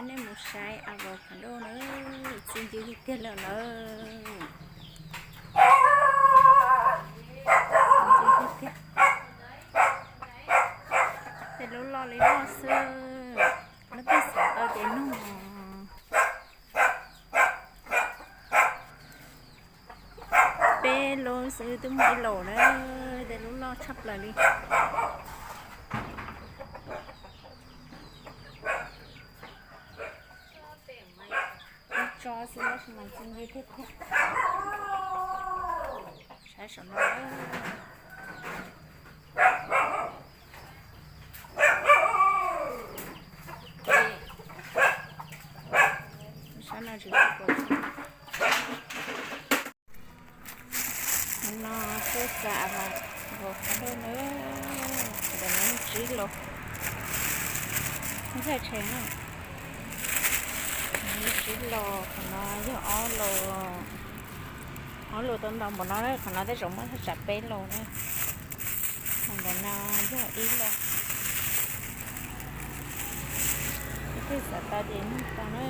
Nej mus saib avocado na, txi ncw tiag tiag li lawm. Tej lub loj li loj xwb, lub twg xav tau ces nug. Peb lub xwb twb muaj ib los na, tej lub loj tshaj plaws li. Ib tsob xwb tab sis mas txi ncw tiag tiag. Saib saum no. Sab no tsis pom. No kuj txav avocado na, ntawm no tsib los, ntxhaj tshee na, tsib los, qhov no yog ob los, ob los tau ntau npaum no, qhov no tej zaum muaj thaj tsam peb los na, ntawm no yog ib los. Ib tug xav tau ces nug tau na.